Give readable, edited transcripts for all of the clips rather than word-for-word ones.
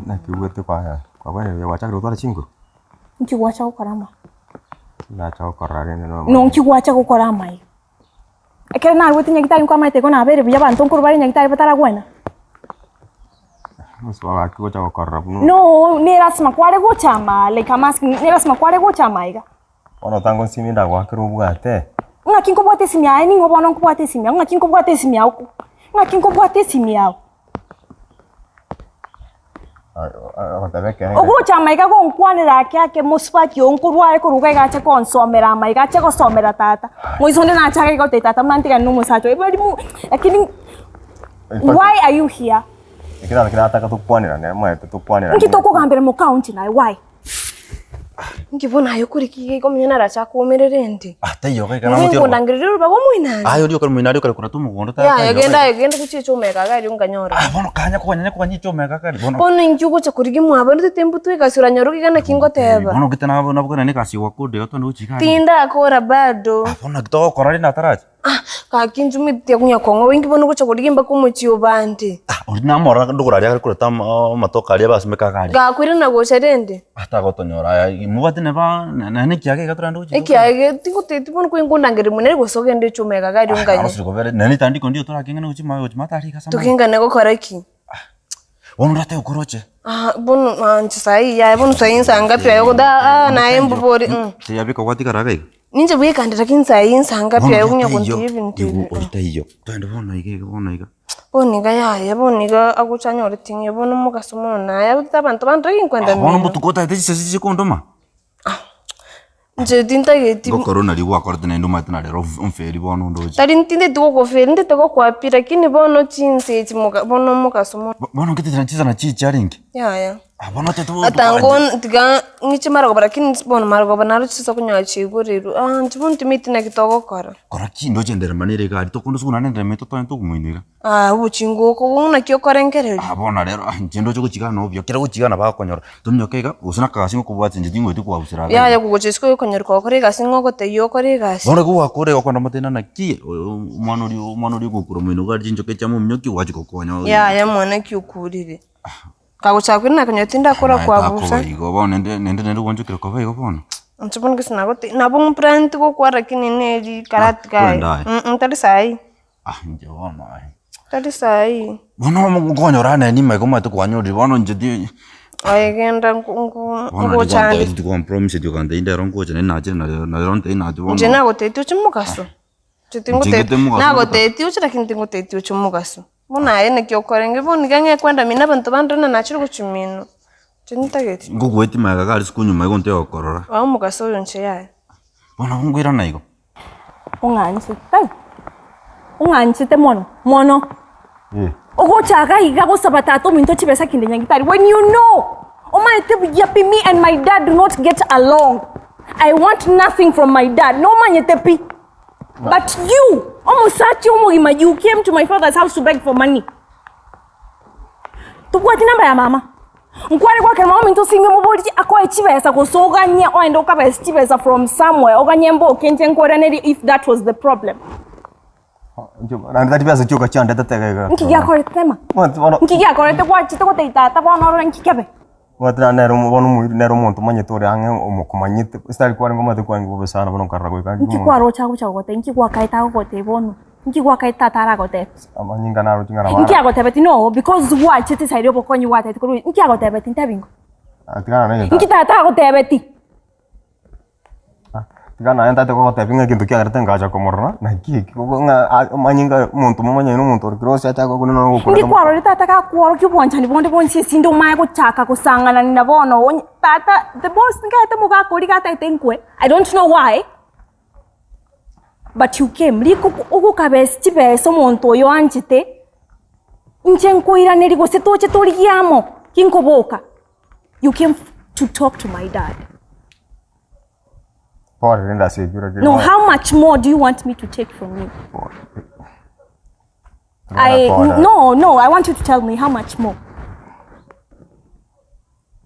Naki obwate kwa kwabwenerire gwachakire gotwara chinguru? Nki gwacha gokora ama? Nacha gokorora rende no No nki gwacha gokora amaiga? Ekero narwete nyagitari nkwamaete igo nabeire buya abanto nkorwa bare nyagitari bataragwena? Mosubao gaki gocha gokorora buna No, ne lasima kware gocha ama like I'm asking, ne lasima kware gocha amaiga? Bono otanga onsimi ndagoakera obwate. Ng'aki nkobwata esimi yaye ning'o bono nkobwata esimi yao, ng'aki nkobwata esimi yao ko, ng'aki nkobwata esimi yao. Ogoteba ekeene. Ogocha amaiga gonkwanera ake ake mosubati oo nkorware korwa iga iga ache konsomera amaiga ache gosomera tata. Moiso onde nachake gotebia tata buna ntigane na omosacha oye bari mo lakini why are you here? Ekero nataka tokwanerane omanyete tokwanerane. Nki tokogambera mokao inche naye why? Inki bono aye okoriki iga igo omonye narache akoumerere ende? Ah, taiyo iga ekero Nigo namotiga nkondangereria orobago omoino are. Aye oria okare moino aria okare korata omogondo tata Yaya taiyo genda iga. aye genda gochia echoma eke iga erio nkanyora. Ah, bono kanya koganya koganya echoma eke akare bono. Bono inki ogocha korigia mwabo rende tembutwe egasi oranyore iga naki ngoteba. Bono gete nabo nabokana na egasi gwakorde iga twende gochia iga aria. Tindakora bado. Ah, bono naki togokora rende ataracha? Ah, gaki inche omanyete tiakonya kong'oba inki bono ogocha korigia mpaka omochie obande. Ah, oria namorora ndogoro aria are koreta ama amatoke aria basimeka iga aria. Gakoirana gocha rende. Ah, tagotonyora aya, mobwate neba naende ekiage iga torende gochia. Ekiage tigoteti bono koinkondangeria monene gose ogende echuma eke iga aria onganye. Arosire kobere, naende etandiko ndiyo torakeng'ane gochia ma gochia mato aria iga ase amang'ana. Tokengane gokora ki? Bono orate okoroche. Ah, bono ah, inche saii yaya bono saii nsa ngapi aye ogote ah ah naye mbobori mm. Teyabeka gwatigara iga iga. Ninche bweka ndire lakini saii nsa ngapi aye Bono okonya taiyo, gontebia ebinto igo ebi. ori taiyo. Twende bono iga iga bono iga. Bono iga yaya bono iga agocha anyore ting'e bono omogaso mono naye agotete abanto bande lakini nkwenda Ah, bono mino. mbotuko otagete chisese chikondoma. Inche tintageti. Ngokora nari gwakorete naende omanyete na rero omferi bono ondoche. Tari ntintageti gokoferi ntagete gokoa pi lakini bono chinsa echi moga bono omogaso mono. Bono nkete chira chinsa nachi chiarenge. Yaya. Ah bono otagete bo Ata ngo tiga ng'iche marogoba lakini bono marogoba naro chinsa okonyora chiaigorerwe ah inche bono timanyeti naki togokora. Kora ki ndoche enderema nere iga aria tokonde sukuru naende enderema eye totoe tokomoina iga. Ah obochingo oko naki okorengereria. Ah bono rero ah inche ndoche gochigana obuya kera gochigana bagokonyora tominyoke iga gose na akagasi ngokobwatia inche tingoeti koabusera iga. Yaya kogocha isiko okonyora gokora egasi ng'a ogotebia okore egasi. Bono igo gwakora iga okogenda omotebia naki omwana oria omwana oria ogokura omoino iga aria chinchoke chiamominyokia gwachi gokonya Yaya mwana ki okurire. Kagochaka korina akanyora tindakora Naye kwabusa. takoba igo bono naende naende naende gwanchokire koba igo bono. Inche bono gose nagote nabo mplaneti gokwa lakini neri karati kaye twende aye. mm tari saii. Ah inche bono aye. Tari saii. Bono okonyora nere nimaega omanyete kwanyorire bono inche ti Aye genda nko nko bono ngocha ande. riria kwampromiseti okantebia ndero ngocha naende nachire na rero ontebie nache bono. Inche nagotebetie oche mogaso. Inche Inche tingotebeti ngete mogaso nagotebetie oche lakini tingotebetie oche mogaso. Bono aye naki okorenge bono iga ng'e kwenda mino abanto bande buna nachire gochia mino. Inche ntageti. Ngogoetia magega iga aria isiko nyuma igo ntoe gokorora. Ao omogaso oyo inche yaya. Bono nkoirana igo. Ong'anchete tari? Ong'anchete mono mono. Ogocha iga iga gosaba tata ominto chibesa kinde nyagitari when you know omanyete buya pi me and my dad do not get along. I want nothing from my dad nomanyete pi. But you omosacha omogima you came to my father's house to beg for money. Tobwati namba ya mama? Nkware gwakera mama ominto osinge omoborie akoe chibesa gose oganye oende okabese chibesa from somewhere oganye mboke inche nkoiranerie if that was the problem. Naende tari besa chioka chiandetete iga iga. Nki giakorete tema? Omanyete bono Nki giakorete gwachete gotebia tata bono orore nki kebe? omanyete naende nere omo bono omoiri nere omonto omanyete ore ang'e omokomanyete ase tari kwarenge omanyete kwarenge bobe sana bono nkarora goika Nki omonto. kwaroche agocha gogotebia nki gwakaete agogotebia bono? Nki gwakaete tata aragotebia? Amanyinga naroche ng'a nabo Nki ara. agotebeti no because gwachete eside ya obokonyi gwatebeti korwa nki agotebeti ntebi ingo? Ah, tigana na egento. Nki tata agotebeti? Ah, tiga naye ntaete kogotebia ng'a egento kiagerete ngacha komorora, naki eki ogo ng'a ah amanyinga omonto momanyene omonto ore close achake gokuna noro Nki ogokurera kwarorire tata gakworokia obwanchani bonde bonsi esinde omanye gochaka gosang'anani na bono onye tata the boss nkaete omogaka oria gataete nkwe, I don't know why. But you came, riko ogokabesi chibesa omonto oyo oanchete, inche nkoiraneria gose toche torigie amo, ginkoboka, you came to talk to my dad. Pore rende ase ekio lakini No, how much more do you want me to take from you? Pore. I, Pore. no, no, I want you to tell me how much more.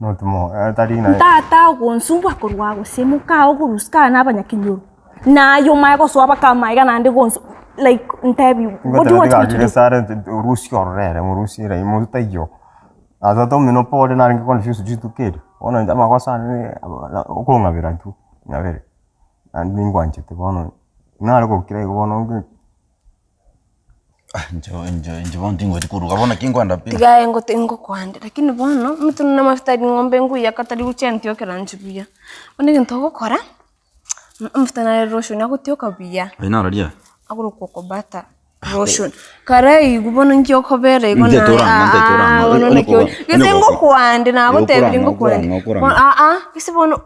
Not more, eh, tari naye. Ntata ogonsumbwa korwa gose moka ogoruska na abanyakenyoro. Naye omanye gosoa mpaka amaiga naende gonsi like ntebi what do you want me to do? Gesare orusie ororo ere morusie ere monto taiyo. Tata omino pore narenge confused rituko erio, bono inche amagoso ane okong'abera tu, ng'abere, naende ningwanchete bono, nare gokira igo bono nge. Inche inche inche bono tingochi koruga bono naki nkoenda pi. Tiga aye ngote ngokwande, lakini bono omotwe buna amafuta aria ng'ombe nkoiyaka tari gochia ntiokera inche buya. Bono egento ogokora, amafuta nare lotion agotioka buya, Aye nararia? agorokwa kobata lotion. Kare igo bono nki okobera igo Inche naye torang'a, inche torang'a. aaah bono Onye naki koba- gese onye koba- ngokwande nagotebirie Okorang'a, ngokwande. okorang'a, okorang'a. Bono aaah gese bono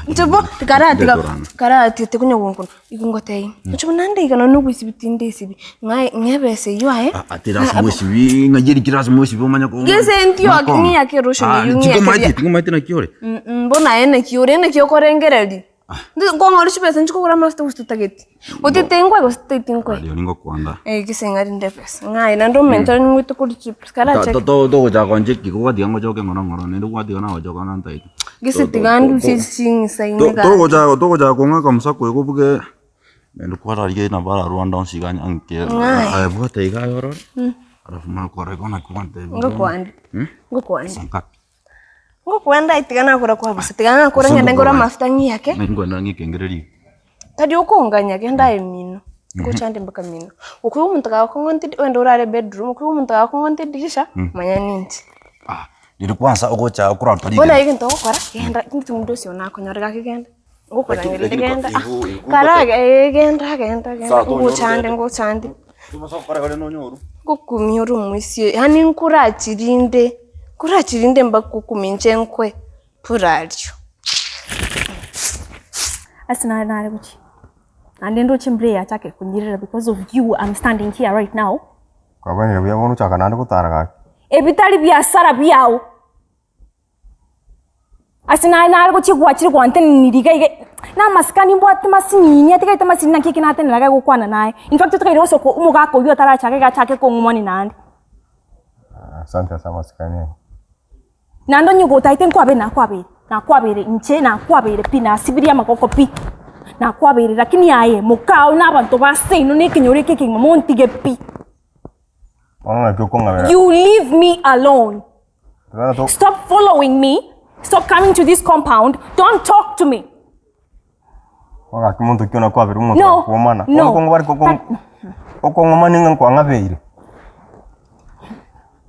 Inche bo tikaratiga Ndetorana. karatiga konya gonkuna, igo ngotebia, inche buna nde iga nonye nogoisibi tindesibi, ng'aye ng'a ebesa eywo aye, Ah, ati lasima osibi ng'ai eriki lasima osibi omanye ko Gese ntioki, ng'iyake eroshoni eywo, ng'iyake Tinkomaeti, ria- tinkomaeti naki ore. Mm, bono aye naki ore, naki okorengereria? Nkong'ora chibesa nchi kogora amafuta gose totageti, otete nkoe gose totageti nkoe? Aria ningokwanda. Eh, gese ng'a rinde ebesa, ng'aye naende omentore ning'oete korwa chips, karachake. Togochaka goncheki gwatiga ngochoke ng'ora ng'ora naende gwatiga nagochoka nantagete. Gese tiga ndusie ching'isa ime gaki. Togochaka togochaka kong'aka omosaku oyo obuge naende kwararia nabo ararwande onsi iga anke Ng'aye. aye bwata iga aye orore alafu omanye korora igo naki gwantebia. Ngokwande, ngokwande. Ngapi? Ngokwenda aye tiga nakora kwabusa, tiga nakora ng'ende ngore amafuta ng'iyake. Naki nkoenda ng'ekengererie. Tari okonganya genda aye mino, ngochande mpaka mino. Okoigwa omonto gagokong'onta edi ogende orare bedroom, okoigwa omonto gagokong'onta edirisha, manya ninche. Ah, riria kwanza ogocha okorarwa Bono rigena. aye egento ogokora, genda inche omonto osio nakonyora gaki genda, ngokorangeria Lakini- genda, lakini ah, igu- igu- kara eh genda genda genda, Sawa, tonyora ngochande ogende. ngochande. Tobaisa gokora igo nonyorwe. Ngokumia ore omoisia yaani nkorachirinde, nkorachirinde mpaka okumia inche nkwe purario. Ase nare nare gochia, naende ndoche embura eye yachakire konyirera because of you I'm standing here right now. Kwabwanire buya bono ochaka naende gotara gaki. Ebi tari biasara biao. Ase nare nare gochia gwachire gwantenenirie iga iga, na amasikani mbwate masinini atigarete masinini naki eke natenena iga gokwana naye. In fact tokaire gosoka omogaka oywo otarachaka iga achake kong'umani naende. Asante ase amasikani aye. Naende onye gotaete nkwabeire nakwabeire, nakwabeire inche nakwabeire pi, nasibirie amagoko pi, nakwabeire lakini aye mokao na abanto ba seino na ekenyoro eke ekegima montige pi. Bono naki okong'abera. You leave me alone. Tobana to- Stop following me. Stop coming to this compound. Don't talk to me. Bono gaki monto ki onakwabera omonto No, gakwomana. no. Bono okong'u bare koko- okong'omani ng'a nkwang'abeire.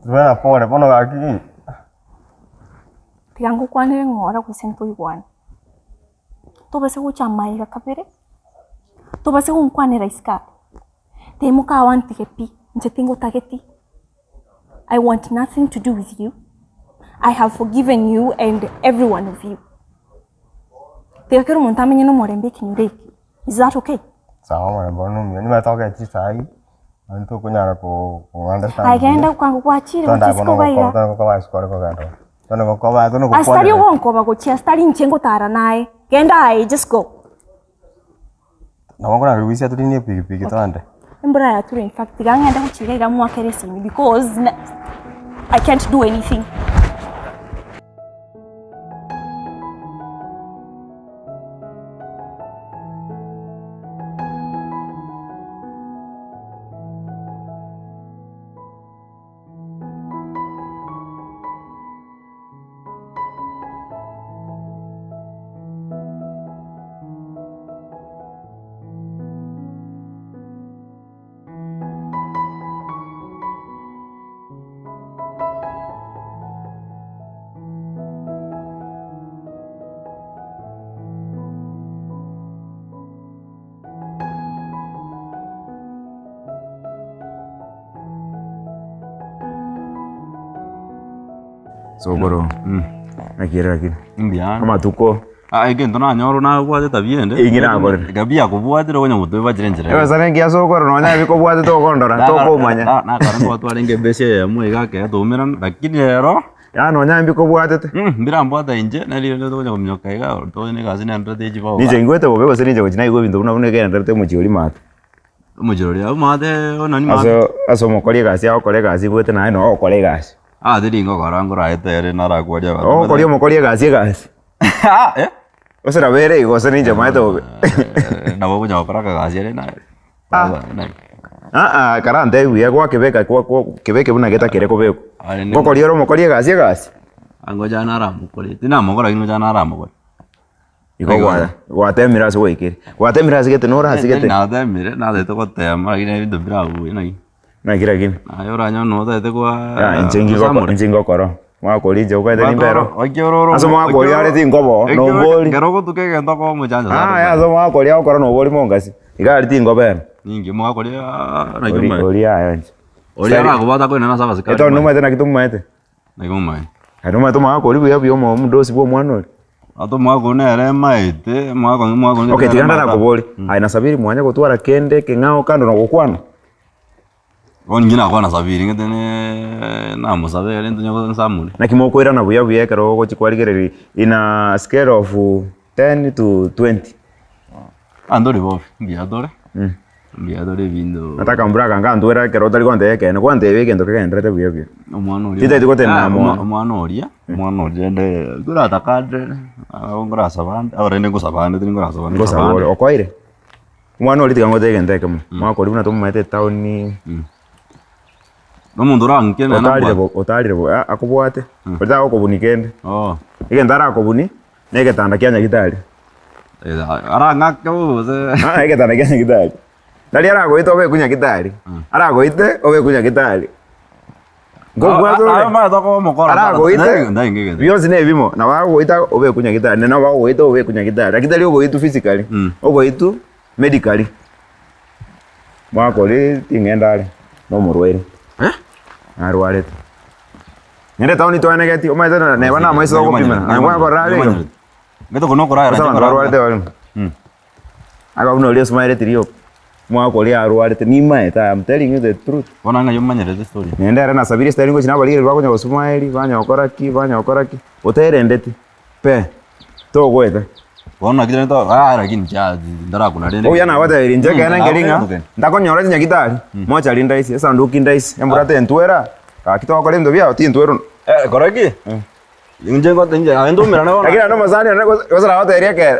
Tobana pore bono gaki. Tiga ngokwanere ng'ora gose ntoigwane. Tobase gocha amaiga kabere, tobase gonkwanera isiko abwo. Timokawa ntige pi, inche tingotageti. I want nothing to do with you, I have forgiven you and every one of you. Tiga kera omonto amenye nomorembe ekenyoro eke, is that okay? Sawa omorembe one nomuya, nimanyete togokera chisai, naende tokonyara ko ko understand Aye genda kwango gwachire Tonda gochia bono isiko iga iga. gokoba, tonda gokoba ase kware kogenda oo. Tonda gokoba, tonda Ase tari gokwanera. ogonkoba gochia ase tari inche ngotara naye, genda aye just go. Nabo nkorangeri goisia torine epikipiki togende. Embura yature in fact tiga ng'ende gochia iga iga mwakere esimi because na I can't do anything. Sokoro, naki ere lakini? Mbuya. Amatuko. Ah, egento nanyora nabwate tabia ende. Inki nakorire? Tabia yakobwatire okonya gotwebachera enchera. Ebesa nengiya sokoro nonya ebikobwate tokondora tokomanya. Nakare ntwatwarenge ebesa eyemo iga ekero twaumerana lakini rero. Yaani nonya mbikobwatete. Mbirambwate inche nari rende tokonya kominyoka iga tonya egasi nendete echibao. Ninche ingwete bobe gose ninche gochia naigwa ebinto buna buna egendererete omochie oria maate. Omochie oria abwo maate nonye maate. Ase ase omokori egasi agokora egasi igwete naye noo ogokora egasi. Ah teri ngokora ngoraete ere narakwarie abanto. Ogokoria omokori egasi egasi. Eh? Gose nabo ere igo gose ninche maete bobe. Nabo okonya gokora akagasi ere naye. Aa karantebie buya gwakebeka kwa- kwa kebeke buna getakere kobekwa. Aye ne- Ngokoria ore omokori egasi egasi. Ngocha naramokore, tinamokora lakini ngocha naramokore. Igo gwa gwatemire ase gwaikire. Gwatemire ase gete nore ase gete. Natemire, natete gotema lakini ebinto mbirabuya naki. Naki lakini. Naye oranyore notagete kwa Ya inche ngigoko inche ngokoro. Mwakori inche okwaete nimbero. Okiororo Ase mwakori are tinkobo nobori. Ekero ogotuka egento okoba omochancha sana. Ah ase mwakori agokora nobori mongasi. Iga aria tinkobera. Ninki mwakori naki Ori omaete. ori yaya inche. Oria arakobwata akoirane ase abasikari. Etondo nomaete naki tomomaete. Naki omaete. Aye nomaete omwaka oria buya buya omo omodosi bwa omwana oria. Ata omwaka oyio nere emaete, omwaka oyio omwaka oyio Okay tiga ndarakoborie, aye na Sabiri mwanya gotwara kende ekeng'ao kando na gokwana? Bono inche nakwana Sabiri ng'ete ne namosabere rende tonya nsamore. Naki mokoirana buya buya ekero ogochia kwarigereria in a scale of 10 to 20? Ande ore bobe, mbuya tore, mbuya tore ebinto. Nataka mbura aka nkantwera ekero otari gontebia ekeene, gwantebia egento kegenderete buya buya. Omwana oria. Titageti gotenena Ah, mono. Omwana oria, omwana oria rende nkorataka ande, nabo nkorasaba ande, aba rende nkosaba ande tari nkorasaba ande, Nkosaba ore, okoire? Omwana oria tiga ngotebie egento ekemo, mwaka oria buna tomomaete etaoni. Na omonto orang'ike nere Otarire nabwate. bo otarire bo ah akobwate, oria tagokobunia kende. Oh. Egento arakobuni, na egetanda kia nyagitari. Arang'ake bobe gose. Aa egetanda kia nyagitari. Tari aragoite obekwe nyagitari, aragoite obekwe nyagitari. Nkobwate ore? Aragoite, bionsi na ebimo, nabo agogoita obekwe nyagitari, naende nabo agogoita obekwe nyagitari, lakini tari ogoitwa physically, ogoitwa medically. Mwaka oria ting'enda are, na omorwaire, narwarete. Naende etaoni twaenegeti, omanyete na- neba namaiso ogopimera, naye gwakorora are igo. Ase abanto barwarete barimo. Aka buna oria osmaereti rioka, omwaka oria arwarete, nimaete I am telling you the truth. Naende ere nasabire esitari ngochia nabarigereria bakonya gosumaeri, banya gokora ki, banya gokora ki, oterendeti pe, togoeta. Obuya nagotebirie inche ekeene nkeri ng'a, ntakonyora chinyagitari, mochari ndaisi, esanduki ndaisi, embura tentwera, gaki togokora ebinto biao tintwerwa. Lakini naende omosani one gose nagotebirie ekeene.